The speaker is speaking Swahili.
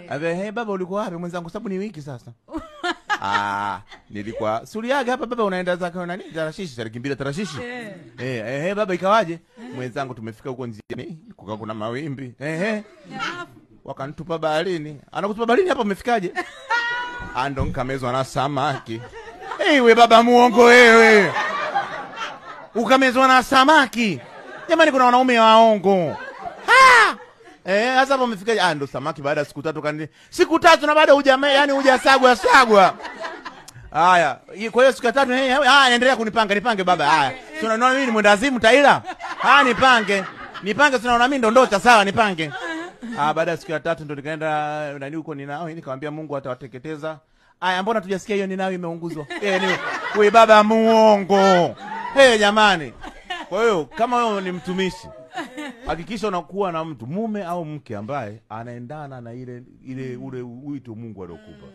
Abe, hey, baba ulikuwa wapi mwenzangu? Sababu ni wiki sasa. Ah, nilikuwa suliaga hapa baba, unaenda zako nani? Tarashishi, tarikimbia Tarashishi. Eh, baba ikawaje? Mwenzangu tumefika huko njiani, kuka kuna mawimbi. Wakanitupa baharini. Anakutupa baharini hapa umefikaje? Ando nkamezwa na samaki. Eh, we baba muongo wewe. Ukamezwa na samaki. Jamani kuna wanaume waongo. Ha! Eh, sasa hapo umefikaje? Ah, ndo samaki baada ya siku tatu kani. Siku tatu na bado huja yani hujasagwa sagwa. Haya, kwa hiyo siku ya tatu endelea kunipanga, nipange baba. Haya. Si unaona mimi ni mwendazimu taila? Ah, nipange. Nipange, si unaona mimi ndondocha sawa, nipange. Ah, baada ya siku ya tatu ndo nikaenda nani huko Ninawi, nikamwambia Mungu atawateketeza. Aya, mbona tujasikia hiyo Ninawi imeunguzwa? Eh, ni wewe baba muongo. Eh, jamani. Kwa hiyo kama wewe ni mtumishi, hakikisha unakuwa na mtu mume au mke ambaye anaendana na ile ule wito Mungu aliokupa.